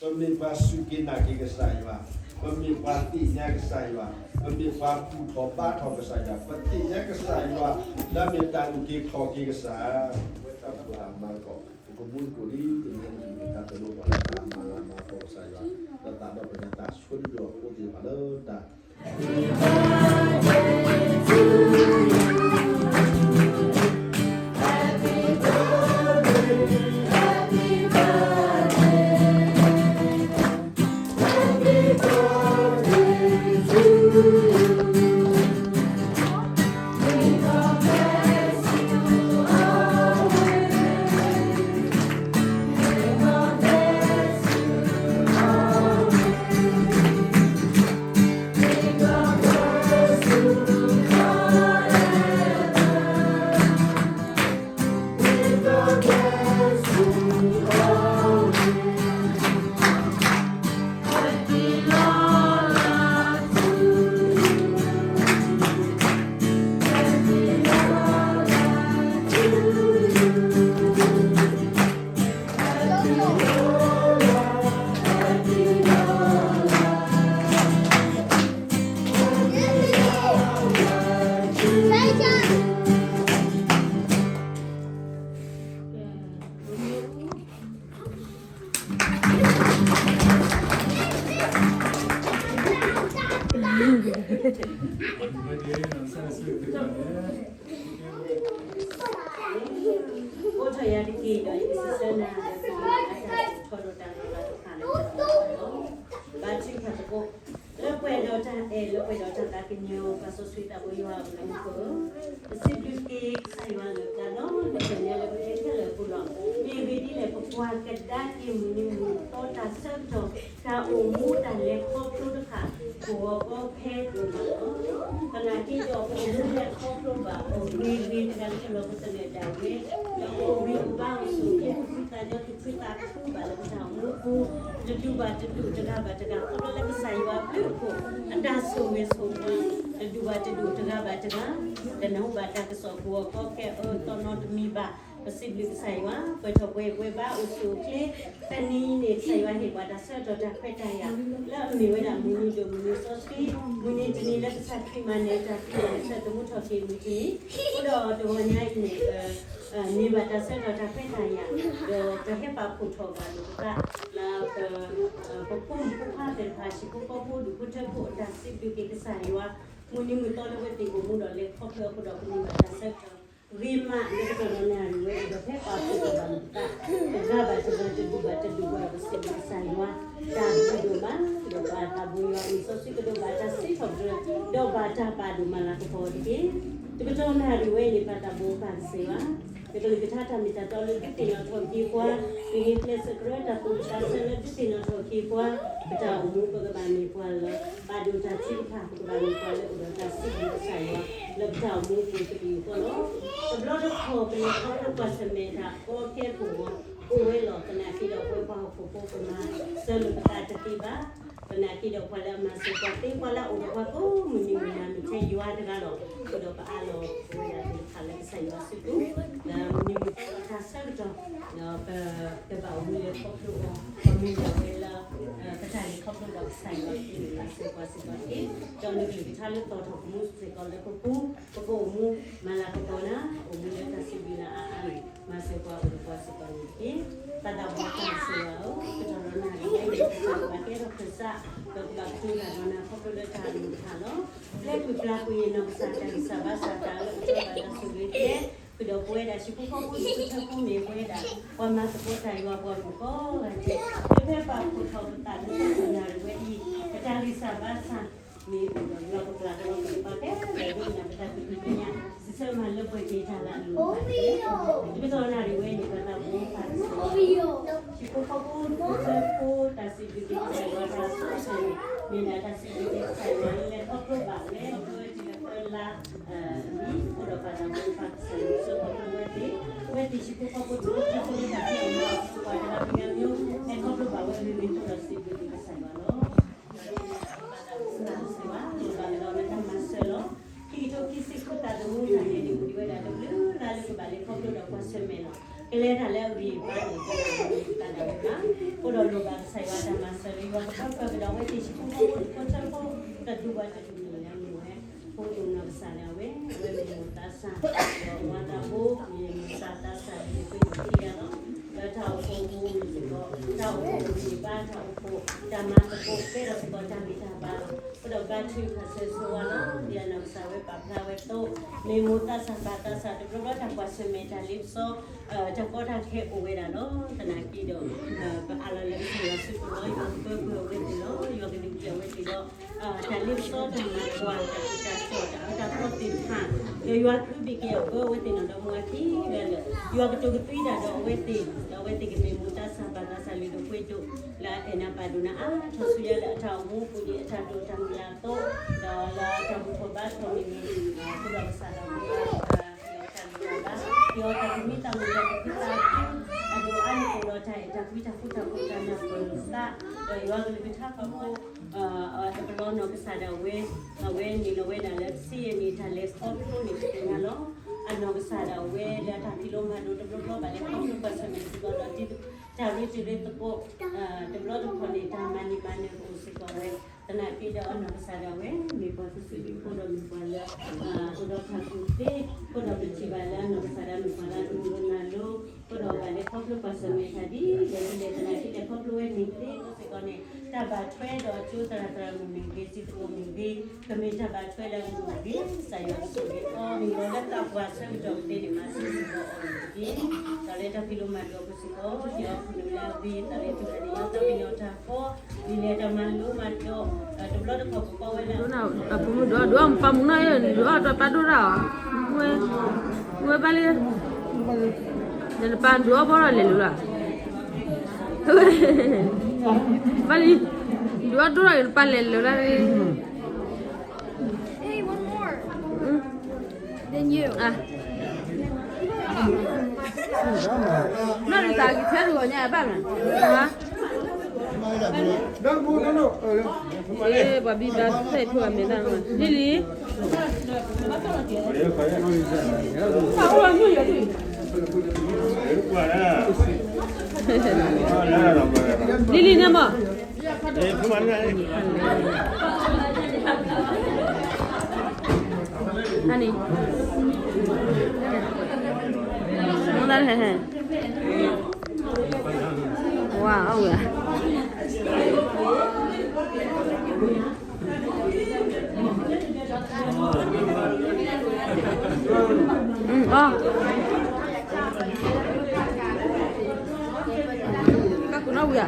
ပမ့ၢ်ပှၤစူၢ်က့ၤနာ်က့ၤကစၢ်ယွၤ, ပမ့ၢ်ပှၤသ့ၣ်ညါကစၢ်ယွၤ, ပမ့ၢ်ပှၤဘူၣ်ထီၣ်ဘါထီၣ်ကစၢ်ယွၤ, ပသ့ၣ်ညါကစၢ်ယွၤ လၢအမ့ၢ်တၢ်အုၣ်က့ၤခီၣ်က့ၤကစၢ်, ပဝဲတၢ်ဘူၣ်တၢ်မၤကီၢ်, ပကမူသကိးလံ ပမ့ၢ်တၢ်တလိၣ်ဘၣ်လၢတၢ်မၤလၤမၤကပီၤကစၢ်ယွၤ, လၢသးဒီဖျၢၣ်ညါတၢ်ဆိဒိၣ်အဃိသ့ၣ်တဖၣ်လၢတၢ် အိၣ်ထီၣ်ယၤတက့ၢ်ဒီး ယကစံးဆၢနၤလၢ ပမ့ၢ်အတၢ်ထီၣ်ဒီးတၢ်လီၤလးတဖၣ်လၢ ဘါထုကဖၣ်သကိး လၢပှဲၤဒီးတၢ်အဲၣ် လၢပှဲၤဒီးတၢ်သးကညီၤ ပှၤစီဆှံသးဘိယွၤအဘျုးအဖှိၣ်, ပစံးဘျုးက့ၤကစၢ်ယွၤလၢပျၢ်လီၤ လၢပှဲၤန့ၢ်လၢပတဲခဲလၢာ်အပူၤလီၤ. မ့ၢ်ဂ့ၢ်ဒ်လဲၣ် ပကွၢ်ကဒါက့ၤမုၢ်နံၤမုၢ်သီတၢ်ဆၢကတီၢ် တၢ်အိၣ်မူတၢ်လဲၤခီဖျိတဖၣ် ကဝီၤကီခဲအံၤလီၤ. သနာ်က့ဒီး ပအိၣ်မူလဲၤခီဖျိဘၣ် အိၣ်ဂ့ၤဂ့ၤတဂၤလၢပလီၢ်ပသနၢၣ်ဒၣ်ဝဲ, ဒီးပအိၣ်ဂ့ၤအိၣ်ဘါအိၣ်ဆူၣ်အိၣ်ချ့ သူၣ်ဖှံသးညီ သူၣ်ဖှံသးခုဘၣ်လၢပတၢ်အိၣ်မူအပူၤ, တဒူၣ်ဘၣ်တဒူၣ် တဂၤဘၣ်တဂၤ ခီဖျိလၢကစၢ်ယွၤအဘျုးအဖှိၣ် အတၢ်ဆိၣ်ဂ့ၤဆိၣ်ဝါ တဒူၣ်ဘၣ်တဒူၣ် တဂၤဘၣ်တဂၤ တနၢ်ဟူဘၣ်တၢ်ကစီၣ် ကဝီၤကီခဲအၢ တီနီတမံၤဘၣ်. ပစံးဘျုးကစၢ်ယွၤ ပှဲၤထီၣ်ပှဲၤပှဲၤဘါအိၣ်ဆူၣ်အိၣ်ချ့ တနံၤအံၤန့ၣ် ကစၢ်ယွၤဟ့ၣ်ပှၤတၢ်ဆၢကတီၢ်တၢ်ခွဲးတၢ်ယာ် လၢအမ့ၢ်ဝဲဒၣ်မုၢ်နံၤဒိၣ်မုၢ်နံၤစီဆှံ မုၢ်နံၤတနံၤလၢကစၢ်ခရံာ်မၤနၢၤတၢ်သံတၢ်ဆၢသမူထီၣ်က့ၤမုၢ်တနံၤ, အိၣ်ဒီးတဂီၤညါအံၤန့ၣ် ပန့ၢ်ဘၣ်တၢ်ဆၢကတီၢ်တၢ်ခွဲးတၢ်ယာ် ဒီးပဟဲပာ်ဖှိၣ်ထီၣ်ဘၣ်လိာ်ပသး လၢပ ပဖိမုၣ်ဖိခွါသ့ၣ်တဖၣ် ဟံၣ်ဖိဃီဖိ ဒူၣ်ဖိထၢဖိ အတၢ်စံးဘျုးက့ၤကစၢ်ယွၤ မုၢ်နံၤမုၢ်သီလၢဝဲသ့ၣ်အိၣ်မူဒီးလဲၤခီဖျိအဃိဒီး ပန့ၢ်ဘၣ်တၢ်ဆၢကတီၢ် ဂ့ၤမး လၢကတီၢ်ဒီးနၣ်ရံၣ်ဝဲအံၤဒီး ဖဲပာ်ဖှိၣ်ထီၣ်ဘၣ်လိာ်ပသး တဂၤဘၣ်တဂၤ တဒူၣ်ဘၣ်တဒူၣ်အဃိဒီး ပစံးဘျုးကစၢ်ယွၤ တၢ်ဘျုးဒိၣ်မး ဒီးပှၤသးဘိယွၤအံၤ စီဆှံကဒိးဘၣ်တၢ်စံးထီၣ်ပတြၢၤ ဒီးဘၣ်တၢ်ပာ်ဒိၣ်မၤလၤကပီၤတက့ၢ်. တကတီၢ်နၣ်ရံၣ်ဝဲအံၤန့ၣ် ပှၤသးဘိပၢ်ကစၢ်ယွၤ ပကလုၢ်ကထါတၢ်မ့ၢ်တၢ်တီလၢဒုးသ့ၣ်နီၣ်ထီၣ်က့ၤပှၤ, ပဟ့ၣ်ကျဲးစၢးကရၢတၢ်သူၣ်ဝံၣ်သးဆၢလၢဒုးသ့ၣ်နီၣ်ထီၣ်က့ၤပှၤ, ပတၢ်အိၣ်မူပကဘၣ်မ့ၢ်ပှၤလၢ ပာ်ဒိၣ်တၢ်ထုကဖၣ် ပကဘၣ်မ့ၢ်ပှၤလၢအိၣ်ဒီးတၢ်စံးဘျုးကစၢ်ယွၤ လၢပတၢ်အိၣ်မူပူၤတက့ၢ်အဂီၢ်လီၤ. တဘျီတခီၣ် ပလဲၤခီဖျိကွၢ်ဆၢၣ်မဲာ်တၢ်ကီခဲကိာ်ဂီၤ အိၣ်ဝဲလီၤ. သနာ်က့ဒီး ပဝဲပှၤဟီၣ်ခိၣ်ဖိပမၤစၢၤလိာ်ပသးတသ့ဘၣ်. သနာ်က့ဒီး ပှၤလၢအမၤစၢၤပှၤသ့ ပှၤလၢအအိၣ်ဒီးပှၤကိးမုၢ်နံၤမုၢ်နၤ မ့ၢ်ထဲယွၤတဂၤလီၤ. အဃိဒီးပအၢၣ်လီၤဝဲဒၣ်သ့ၣ်တဖၣ်လၢကစၢ်ယွၤစုပူၤ လၢမုၢ်နံၤမုၢ်သီဒီးတၢ်ဆၢကတီၢ် ပကဘၣ်အိၣ်မူလဲၤခီဖျိအီၤ ပမ့ၢ်ဒၣ်ဝဲလၢ ပတၢ်လဲၤခီဖျိဒီးကစၢ်ယွၤအံၤ မၤစၢၤပှၤစ့ၢ်ကီးတက့ၢ်. ဒီးနကလုၢ်ကထါလၢသီၣ်ထီၣ်ကမူစ့ၢ်ကီးလၢပပူၤ ပကအိၣ်မူ မၤလၤကပီၤနၤ အိၣ်မူလၢတၢ်စံးဘျုးနၤအါအါန့ၣ် မၤစၢၤပှၤအိၣ်ဒီးပှၤစ့ၢ်ကီးန့ၣ်တက့ၢ်. ပၢ်သးဘိယွၤကစၢ်ယွၤဧၢ, ကတီၢ်ဒီးနၣ်ရံၣ်ဝဲအံၤ ပကဘၣ်ကဲထီၣ်ခၢၣ်စး ဒီးကဘၣ်ကတိၤတၢ်ဒီးနၤခီဖျိလၢတၢ်အမုၢ်တဖၣ်လီၤ. ပျဲကွံာ်ပျၢ်ကွံာ်နီၢ်ကစၢ်တၢ်ဂံၢ်စၢ်ဘါစၢ်တၢ်လၢအကဲဘၣ်တၢ်ဆိၣ်ဂ့ၤကျဲ ဃုာ်ဒီးပဝဲဒၣ်ဟံၣ်ဖိဃီဖိဒူၣ်ဖိထၢဖိမ့ၢ်ပဝဲဒၣ် ပှၤမၤသကိးတၢ်ယွၤပှၤမုၣ်ကိးဂၤဒဲး လၢဖဲပာ်ဖှိၣ်ထီၣ်ပသးလၢတၢ်နၣ်ရံၣ်ဝဲအံၤ ပတၢ်ဂံၢ်စၢ်ဘါစၢ် မ့ၢ်အိၣ်ဒီးယွၤကပျၢ်ကဒီးပှၤခဲလၢာ် ဒိကနၣ်ပတၢ်ကဟုကယာ် စံးဆၢမၤလၢပှဲၤက့ၤတၢ်လၢအလိၤတဖၣ်တက့ၢ်. တကတီၢ်နၣ်ရံၣ်ဝဲန့ၣ် ပှၤသးဘိပၢ်ကစၢ်ယွၤ ဟံၣ်ဖိဃီဖိဒူၣ်ဖိထၢဖိ တၢ်စံးဘျုးက့ၤကစၢ်ယွၤတၢ်ဆိကတၢၢ်န့ၣ် မ့ၢ်ဒၣ်တၢ်စံးဘျုးက့ၤကစၢ်ယွၤလၢလဲၤခီဖျိဘၣ်ဝဲ လၢပဝဲတံၤလၢသၢလါ အံၤ အိၣ်ဒီးပှၤသးဘိပၢ်ကစၢ်ယွၤ ဆိၣ်ဂ့ၤဝဲသ့ၣ် ဝဲသ့ၣ်ဟံၣ်ဖိဃီဖိဒူၣ်ဖိထၢဖိလၢတၢ်ဖံးအီၣ်မၤအီၣ် ပှၤတဂၤပှၤဂၤမျိုး လဲၤခီဖျိဘၣ်ဝဲဂ့ၤဂ့ၤ ဆိၣ်ဂ့ၤဒီးစံးဘျုးက့ၤကစၢ်ယွၤလီၤ. ပၢ်သးဘိပၢ်ကစၢ်ယွၤ လိၣ်ဘၣ်ကဒီးလၢတၢ်မၤစၢၤလီၤ. ခံကထိခံဆံဃုသးသမူတၢ်လဲၤန့ၣ် အိၣ်ဒံးဝဲဒၣ်တဘျုးလါလၢကဘၣ်လဲၤခီဖျိဒီးကွၢ်ဆၢၣ်မဲာ်လီၤ. ကလဲၤတၢ်လၢအဂံၢ်အဘါန့ၣ် ကဘၣ်မ့ၢ်ပသးဒၣ်ဝဲဘၣ်. အိၣ်ဒီးလိၣ်ဘၣ်ကစၢ်ယွၤတၢ် လၢယွၤကပၢၤကဒီးအဝဲသ့ၣ်ဆံဖိကီၢ်ဖိ တဖိဆၢဖိ တဒူၣ်ဘၣ်တဒူၣ်န့ၣ်လၢမ့ၢ်ဝဲ ဖိဒိၣ်နီၢ်ကစၢ်ဒၣ်ဝဲ အဝဲမ့ၢ်မိၢ်သးစၢ် ဒီးဝၤသးဘိ မ့ၢ်မိၢ်သးစၢ် မ့ၢ်ပှ့ၤထံဂၤလီၤ. ဒီးတၢ်အိၣ်ဖှိၣ်အမူအမူစ့ၢ်ကီး တၢ်အိၣ်ဖှိၣ်အမူအမူဘၣ် တၢ်အိၣ်ဖှိၣ် တၢ်မၤသကိးကဲထီၣ်စ့ၢ်ကီးတၢ်ဂံၢ်တၢ်ဘါလီၤ. အဃိဒီးဘါထုကဖၣ်ဆၢဂ့ၤဆၢဝါလီၤ ဒ်အနီၢ်ကစၢ်ဝဲပာ်ဖျါဝဲအသိး မ့ၢ်မိၢ်သးစၢ်ပၢ်သးစၢ်တဘျီဘျီတၢ်ကွၢ်ဆၢၣ်မဲာ်တၢ်လ့ပစီ တၢ်ကီတၢ်ခဲအိၣ်ဝဲဒၣ်လီၤ. သနာ်က့ဒီး ပအးလီၤလၢကစၢ်ယွၤစုပူၤလီၤ. ယွၤကပၢၤပၢၤအဝဲသ့ၣ်လီၤ. ယွၤကဒုးကဲအဝဲသ့ၣ်ဒီး တၢ်လ့ပစီတၢ်မၤကွၢ် တၢ်ထူးတၢ်တီၤ တၢ်အၢတၢ်သီသ့ၣ်တဖၣ် ဒီးယွၤကဒုးကဲအပၢအဝဲသ့ၣ်နီၢ်ဒီမါဝၤခံဂၤလၢာ် ယွၤကတိၤကသွံတၢ်ဒီးအဝဲသ့ၣ် ဒီးအဝဲသ့ၣ်ကမ့ၢ်မိၢ်သးစၢ်ပၢ်သးစၢ်လုၢ်ဒိၣ်ပှ့ၤဒိၣ် လၢအအဲၣ်နၤပာ်ဒိၣ်နၤအါထီၣ်ဆူညါလၢအတၢ်အိၣ်မူအပူၤဒ်အတၢ်ဒိၣ်တၢ်မုၢ်လၢ်အသိး ဒီးလၢတၢ်ဘူၣ်ထီၣ်ဘါထီၣ်န့ၣ် အဃိဒီးကစၢ်ဒၣ်ဝဲ ပှၤကီတၢ်မုၢ်တၢ်ဘါ ပှၤတၢ်သမံသးမုာ်တၢ်သူၣ်ခုသးခု အဒိၣ်အါန့ၣ်အိၣ်ဒီးတၢ်အဲၣ်တၢ်ကွံတၢ်ဃူတၢ်ဖိးတၢ်နၢ်ပၢၢ်လိာ်သး ဒီးယွၤကလုၢ်ကထါဃီဖိ တကလီနီၢ်ကစၢ်ဒၣ်ဝဲ အဝဲန့ၣ်လီၤဝဲဒၣ်လၢတဆံယဲၢ်နံၣ်တၢ်လဲၤခီဖျိန့ၣ်တသ့ၣ်ညါလီၤ. အနီၢ်ကစၢ်ဒၣ်ဝဲလၢတၢ်ဖံးလိမၤဒိးတဘျီဘျီဘၣ်လဲၤခီဖျိကွၢ်ဆၢၣ်မဲာ်စ့ၢ်ကီးဒီး တၢ်ရ့တံၤရ့သကိး တဘျီတခီၣ်န့ၣ် တၢ်မၤန့ၢ်မၤနၢၤအိၣ်စ့ၢ်ကီးဝဲ သနာ်က့ဒီးအနီၢ်ကစၢ်ဒၣ်ဝဲ မ့ၢ်ပှၤသုးစ့ၢ်ကီးဖိဒီးမ့ၢ်ပှၤလၢ အိၣ်ဒီးတၢ်ကူၣ်သ့ အဃိဒီးပထံၣ်ဘၣ်လၢအနီၢ်ကစၢ်ဒၣ်မ့ၢ်ပှၤလၢအမုာ်လီၤနၢ်လီၤ အဃိဒီးဘၣ်လဲၤခီဖျိကွၢ်ဆၢၣ်မဲာ်တၢ်ဒ်လဲၣ်ဒ်လဲၣ် သနာ်က့လဲၤခီဖျိဝဲန့ၣ်သ့စ့ၢ်ကီးန့ၣ် တၢ်ဘၣ်ထွဲဒီးအကၠိသရၣ်သရၣ်မုၣ်မ့ၢ်ဂ့ၤ စံးပူၤမ့ၢ်ဂ့ၤ ကမ့ၢ်တၢ်ဘၣ်ထွဲလၢအမုာ်ဂ့ၤ ကစၢ်ယွၤကဆိၣ်ဂ့ၤအီၤ မ့ၢ်လီၤလၢသးပှၢ်ဆၢကတီၢ်ကသ့န့ၣ်မၤဆူၣ်စ့ၢ်ကီးအီၤတက့ၢ်. ဒီးလၢတၢ်ဖံးလိမၤဒိးအပူၤစ့ၢ်ကီး ယွၤအဖိမုၣ်လၢအဂ့ၤ သးလၢတူၢ်တၢ်န့ၣ် ယွၤသးပ့ၤနီၣ်တၢ်ဃီ ဒ်လဲၣ်တၢ်မၤလိမၤဒိး တဘျီတခီၣ်ပကွၢ်ဝဲလၢ အဖိမုၣ်ဒုးအီၣ်ဒုးအီၣ်မူပၢ်မူနီၢ်ယဲၢ် ဒုးအီၣ်တၢ်ပာ်ဒိၣ်တၢ်အီၤ ဝဲ ဝဲဘၣ်လံ နတပာ်ဒုးအီၣ်ဘီဒီးလဲၤလိၤလီၤ ဘၣ်လံ ဒုးအီၣ်ဒိၣ်ထီၣ်ယတပာ်လဲၤလိၤလၢ Hey, one more. Than you. နီၢ်ဒုးသးကဆၢဒုးဂီၤညါဘၣ်မး ပှၤဘံၣ်ဘါသဲၣ်ဖျိအမဲာ်တၢ် လံလံ လံလံန့ၣ်မး အန့ၣ် မ့ၢ်တၢ်ဟဲဟဲ ဝါ အဝဲ အီ ကကူးနီၣ်ဝံၤဧါ